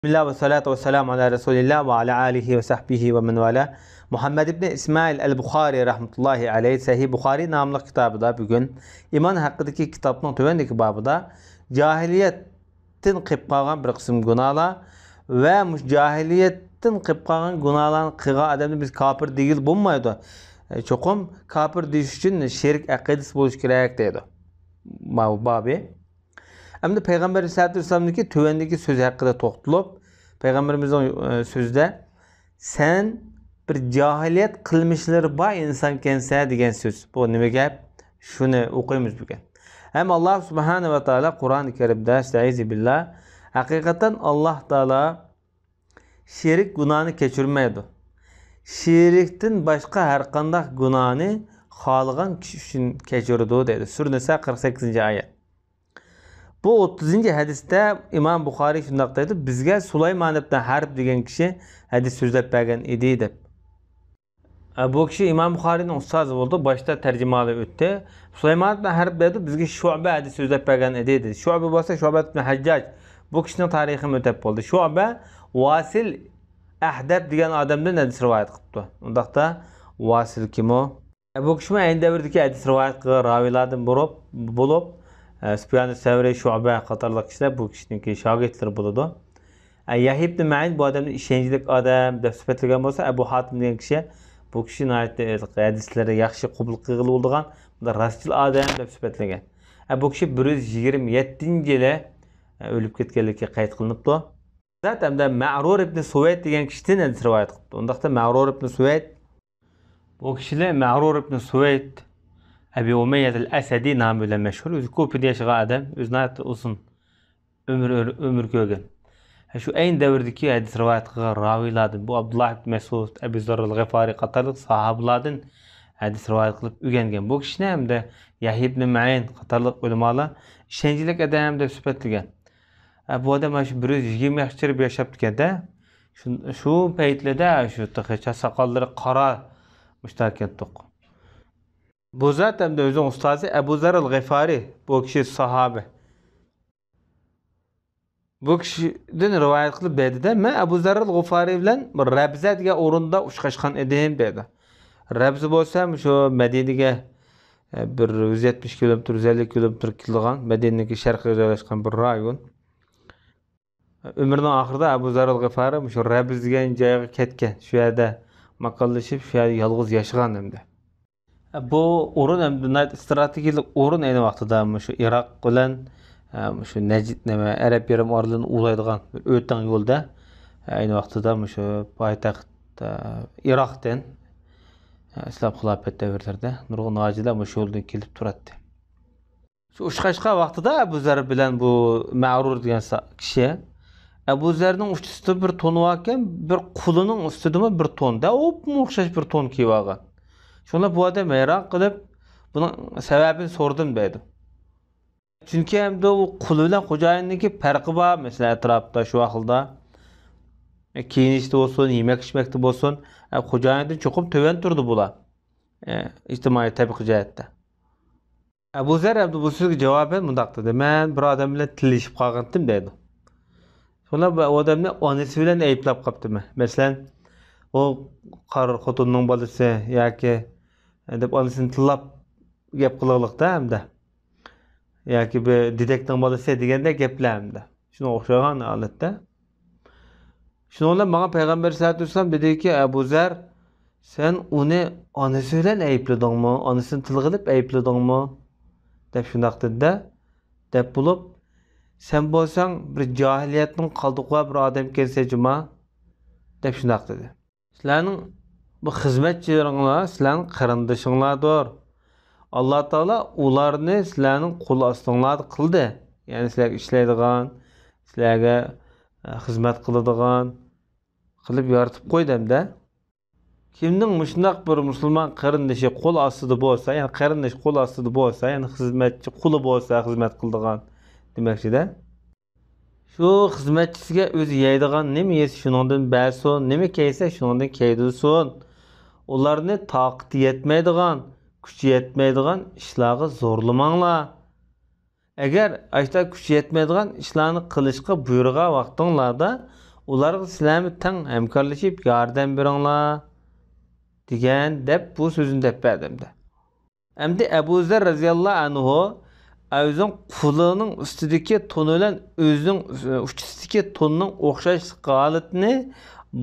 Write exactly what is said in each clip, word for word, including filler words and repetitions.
بىسمىللا ۋەسسالاتۇ ۋەسسالامۇ ئالا رەسۇلىللا ۋە ئالا ئالىھى ۋە سەھبىھى ۋە مەن ۋالا. مۇھەممەد ئىبنى ئىسمائىل ئەل بۇخارى رەھمەتۇللاھى ئەلەيھ سەھىھ بۇخارى ناملىق كىتابىدا بۈگۈن ئىمان ھەققىدىكى كىتابنىڭ تۆۋەندىكى بابىدا جاھىلىيەتتىن قېلىپ قالغان بىر قىسىم گۇناھلار ۋە مۇشۇ جاھىلىيەتتىن قېلىپ قالغان گۇناھلارنى قىلغان ئادەمنى بىز كاپىر دېگىلى بولمايدۇ. چوقۇم كاپىر دېيىش ئۈچۈن شېرىك ئەقىدىسى بولۇشى كېرەك دەيدۇ. ماۋۇ بابى. ئەمدى پەيغەمبەر ئەلەيھىسسالاتۇ ۋەسسالامدىكى تۆۋەندىكى سۆز ھەققىدە توختىلىپ، پەيغەمبىرىمىزنىڭ، ئە، سۆزىدە، «سەن بىر جاھىلىيەت قىلمىشلىرى بار ئىنسانكەنسەن» دېگەن سۆز. بۇ نېمە گەپ؟ شۇنى ئوقۇيمىز بۈگۈن. ھەم ئاللا سۇبھانە ۋە تائالا قۇرئانى كەرىمدە، ئەستەئىزۇ بىللا، ھەقىقەتەن ئاللا تائالا شېرىك گۇناھنى كەچۈرمەيدۇ. شېرىكتىن باشقا ھەر قانداق گۇناھنى خالىغان كىشى ئۈچۈن كەچۈرىدۇ دەيدۇ. سۈرە نىسا قىرىق سەككىزىنچى ئايەت. بۇ ئوتتۇزىنچى ھەدىستە ئىمام بۇخارىي شۇنداق دەيدۇ، «بىزگە سۇلايمان ئىبنى ھەرب دېگەن كىشى ھەدىس سۆزلەپ بەرگەن ئىدى» دەپ. ئە، بۇ كىشى ئىمام بۇخارىينىڭ ئۇستازى بولدى، باشتا تەرجىمىھالى ئۆتتى. سۇلايمان ئىبنى ھەرب دەيدۇ، «بىزگە شۇئبە ھەدىس سۆزلەپ بەرگەن ئىدى» دېدى. شۇئبە بولسا شۇئبە ئىبنى ھەججاج. بۇ كىشىنىڭ تارىخىمۇ ئۆتەپ بولدى. شۇئبە ۋاسىل ئەھدەب دېگەن ئادەمدىن ھەدىس رىۋايەت قىپتۇ. ئۇنداقتا ۋاسىل كىم ئۇ؟ بۇ كىشىمۇ ئەينى دەۋردىكى ھەدىس رىۋايەت قىلغان راۋىيلاردىن بولۇپ، بولۇپ، ئە، سۇپيان سەۋرى، شۇئبە قاتارلىق كىشىلەر بۇ كىشىنىڭكى شاگىرتلىرى بولىدۇ. ئە، يەھيا ئىبنى مەئىن بۇ ئادەمنى ئىشەنچلىك ئادەم دەپ سۈپەتلىگەن بولسا، ئەبۇ ھاتىم دېگەن كىشى بۇ كىشى ناھايىتى ھەدىسلىرى ياخشى قوبۇل قىلغىلى بولىدىغان، راستچىل ئادەم دەپ سۈپەتلىگەن. ئە، بۇ كىشى بىر يۈز يىگىرمە يەتتىنچى يىلى، ئە، ئۆلۈپ كەتكەنلىكى قەيت قىلىنىپتۇ. زات ھەمدە مەرۇر ئىبنى سۇۋەيد دېگەن كىشىدىن ھەدىس رىۋايەت قىلىپتۇ. ئۇنداقتا مەرۇر ئىبنى سۇۋەيد، بۇ كىشىلەر مەرۇر ئىبنى سۇۋەيد، ئەبى ئۇمەييەتىل ئەسەدى نامى بىلەن مەشھۇر. ئۆزى كۇفىدە ياشىغان ئادەم، ئۆزى ناھايىتى ئۇزۇن ئۆمۈر، ئۆمۈر كۆرگەن. شۇ ئەينى دەۋردىكى ھەدىس رىۋايەت قىلغان راۋىيلاردىن، بۇ ئابدۇللا ئىبنى مەسئۇد، ئەبۇ زەررىل غىفارى قاتارلىق ساھابىلاردىن ھەدىس رىۋايەت قىلىپ ئۆگەنگەن. بۇ كىشىنى ھەمدە يەھيا ئىبنى مەئىن قاتارلىق ئۆلىمالار ئىشەنچلىك ئادەم دەپ سۈپەتلىگەن. ئە، بۇ ئادەم مانا شۇ بىر يۈز يىگىرمە ياشقىچە ياشاپتىكەن-دە. شۇ، شۇ پەيتلەردە شۇ تېخى چاچ ساقاللىرى قارا، مۇشتاق ئىكەنتۇق. بۇ زات ھەمدە ئۆزىنىڭ ئۇستازى ئەبۇ زەررىل غىفارى، بۇ كىشى ساھابە. بۇ كىشىدىن رىۋايەت قىلىپ دەيدۇ-دە، مەن ئەبۇ زەررىل غىفارى بىلەن بىر رەبزە دېگەن ئورۇندا ئۇچراشقان ئىدىم دەيدۇ. رەبزە بولسا شۇ مەدىنىگە، ئە، بىر يۈز يەتمىش كىلومېتىر، يۈز ئەللىك كىلومېتىر كېلىدىغان، مەدىنىنىڭكى شەرقىگە جايلاشقان بىر رايون. ئۆمرىنىڭ ئاخىرىدا ئەبۇ زەررىل غىفارى مۇشۇ رەبز دېگەن جايغا كەتكەن. شۇ يەردە ماكانلىشىپ، شۇ يەردە يالغۇز ياشىغان ئەمدى. بۇ ئورۇن ئەمدى ناھايىتى ئىستراتېگىيەلىك ئورۇن ئەينى ۋاقتىدا مۇشۇ ئىراق بىلەن، مۇشۇ نەجد، نېمە، ئەرەب يېرىم ئارىلىرىنى ئۇلايدىغان بىر ئۆتەڭ يولدا. ئەينى ۋاقتىدا مۇشۇ پايتەخت، ئىراقتىن، ئىسلام خىلاپەت دەۋرلىرىدە نۇرغۇن ھاجىلار مۇشۇ يولدىن كېلىپ تۇراتتى. شۇ ئۇچراشقان ۋاقتىدا ئەبۇ زەر بىلەن بۇ مەرۇر دېگەن سا-، كىشى، ئەبۇ زەرنىڭ ئۇچىسىدا بىر تون باركەن، بىر قۇلىنىڭ ئۈستىدىمۇ بىر تون، دەل ئوپمۇ ئوخشاش بىر تون كىيىۋالغان. شۇڭا بۇ ئادەم ھەيران قېلىپ، بۇنىڭ سەۋەبىنى سورىدىم دەيدۇ. چۈنكى ئەمدى ئۇ قۇل بىلەن خوجايىننىڭكى پەرقى بار، مەسىلەن، ئەتراپتا شۇ ۋاقىتتا كىيىنىشتە بولسۇن، يېمەك ئىچمەكتە بولسۇن، خوجايىندىن چوقۇم تۆۋەن تۇرىدۇ بۇلار، ئىجتىمائىي تەبىقە جەھەتتە. ئەبۇ زەر ئەمدى بۇ سۆزگە جاۋابەن مۇنداق دېدى، مەن بىر ئادەم بىلەن تىللىشىپ قالغانتىم دەيدۇ. شۇڭا بۇ ئادەمنى ئانىسى بىلەن ئەيىبلەپ قاپتىمەن. مەسىلەن، ئۇ قارا خوتۇننىڭ بالىسى ياكى دەپ ئانىسىنى تىللاپ گەپ قىلغانلىقتا ھەمدە ياكى بىر دېدەكنىڭ بالىسى دېگەندەك گەپلەر ھەمدە. شۇنىڭغا ئوخشىغان ھالەتتە. شۇنىڭ بىلەن ماڭا پەيغەمبەر سەللەللاھۇ ئەلەيھى ۋەسەللەم دېدىكى، ئەبۇ زەر، سەن ئۇنى ئانىسى بىلەن ئەيىبلىدىڭمۇ؟ ئانىسىنى تىلغا ئېلىپ ئەيىبلىدىڭمۇ؟ دەپ شۇنداق دېدى-دە. دەپ بولۇپ، سەن بولساڭ بىر جاھىلىيەتنىڭ قالدۇقى بار بىر ئادەمكەنسەن جۇما، دەپ شۇنداق دېدى. سىلەرنىڭ بۇ خىزمەتچىلىرىڭلار سىلەرنىڭ قېرىندىشىڭلاردۇر. ئاللا تائالا ئۇلارنى سىلەرنىڭ قول ئاستىڭلاردا قىلدى. يەنى سىلەرگە ئىشلەيدىغان، سىلەرگە، ئە، خىزمەت قىلىدىغان قىلىپ يارىتىپ قويدى ھەمدە. كىمنىڭ مۇشۇنداق بىر مۇسۇلمان قېرىندىشى قول ئاستىدا بولسا، يەنى قېرىندىشى قول ئاستىدا بولسا، يەنى خىزمەتچى قۇلى بولسا، خىزمەت قىلىدىغان دېمەكچىدە. شۇ خىزمەتچىسىگە ئۆزى يەيدىغان نېمە يېسە شۇنىڭدىن بەرسۇن، نېمە كىيسە شۇنىڭدىن كىيدۈرسۇن. ئۇلارنى تاقىتى يەتمەيدىغان، كۈچى يەتمەيدىغان ئىشلارغا زورلىماڭلار. ئەگەر ئاشۇنداق كۈچى يەتمەيدىغان ئىشلارنى قىلىشقا بۇيرۇغان ۋاقتىڭلاردا ئۇلارغا سىلەرمۇ تەڭ ھەمكارلىشىپ ياردەم بېرىڭلار دېگەن، دەپ بۇ سۆزنى دەپ بەردى ئەمدى. ئەمدى ئەبۇ زەر رەزىياللاھۇ ئەنھۇ ئۆزىنىڭ قۇلىنىڭ ئۈستىدىكى تون بىلەن ئۆزىنىڭ ئۇچىسىدىكى توننىڭ ئوخشاشلىق ھالىتىنى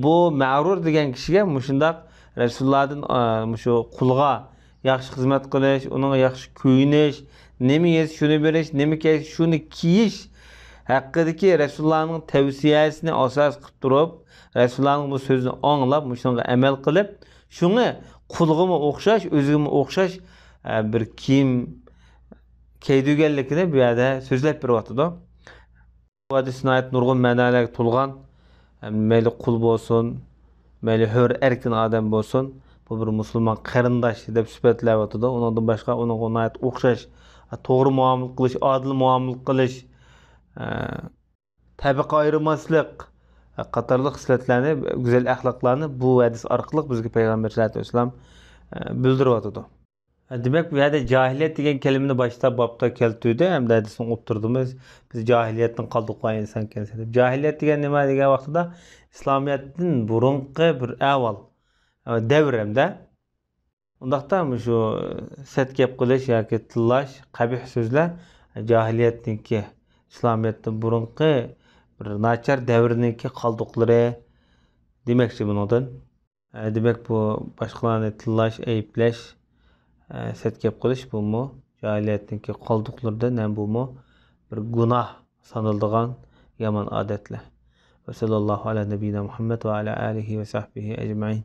بۇ مەغرۇر دېگەن كىشىگە مۇشۇنداق رەسۇلۇللادىن، ئا، مۇشۇ قۇلغا ياخشى خىزمەت قىلىش، ئۇنىڭغا ياخشى كۆيۈنۈش، نېمە يېسە شۇنى بېرىش، نېمە كىيسە شۇنى كىيىش ھەققىدىكى رەسۇلۇللانىڭ تەۋسىيەسىنى ئاساس قىلىپ تۇرۇپ، رەسۇلۇللانىڭ بۇ سۆزىنى ئاڭلاپ، مۇشۇنىڭغا ئەمەل قىلىپ، شۇڭا قۇلغىمۇ ئوخشاش، ئۆزىگىمۇ ئوخشاش، ئە، بىر كىيىم كىيدۈرگەنلىكىنى بۇ يەردە سۆزلەپ بېرىۋاتىدۇ. بۇ ھەدىس ناھايىتى نۇرغۇن مەنىلەرگە تولغان. مەيلى قۇل بولسۇن، مەيلى ھۆر ئەركىن ئادەم بولسۇن، بۇ بىر مۇسۇلمان قېرىنداش دەپ سۈپەتلەۋاتىدۇ. ئۇنىڭدىن باشقا ئۇنىڭغا ناھايىتى ئوخشاش، توغرا مۇئامىلە قىلىش، ئادىل مۇئامىلە قىلىش، ئە، تەبىقە ئايرىماسلىق، ئە، قاتارلىق خىسلەتلەرنى، گۈزەل ئەخلاقلارنى بۇ ھەدىس ئارقىلىق بىزگە پەيغەمبەر سەللەللاھۇ ئەلەيھى ۋەسەللەم، ئە، بىلدۈرۈۋاتىدۇ. دېمەك، بۇ يەردە جاھىلىيەت دېگەن كەلىمىنى باشتا بابتا كەلتۈردى، ھەمدە ھەدىسنىڭ ئوتتۇرىدا بىز، بىز جاھىلىيەتتىن قالدۇق، ۋاي ئىنسان كەلسە دەپ. جاھىلىيەت دېگەن نېمە دېگەن ۋاقتىدا ئىسلامىيەتتىن بۇرۇنقى بىر ئەھۋال، دەۋر ھەمدە. ئۇنداقتا مۇشۇ سەت گەپ قىلىش ياكى تىللاش، قەبىھ سۆزلەر جاھىلىيەتنىڭكى، ئىسلامىيەتتىن بۇرۇنقى بىر ناچار دەۋرنىڭكى قالدۇقلىرى دېمەكچى بۇنىڭدىن. ئە، دېمەك، بۇ باشقىلارنى تىللاش، ئەيىبلەش، ئە، سەت گەپ قىلىش، بۇمۇ جاھىلىيەتنىڭكى قالدۇقلىرىدىن ھەم بۇمۇ بىر گۇناھ سانىلىدىغان يامان ئادەتلەر. ۋە سەللەللاھۇ ئەلا نەبىينا مۇھەممەد ۋە ئەلا ئالىھى ۋە سەھبىھى ئەجمەئىن.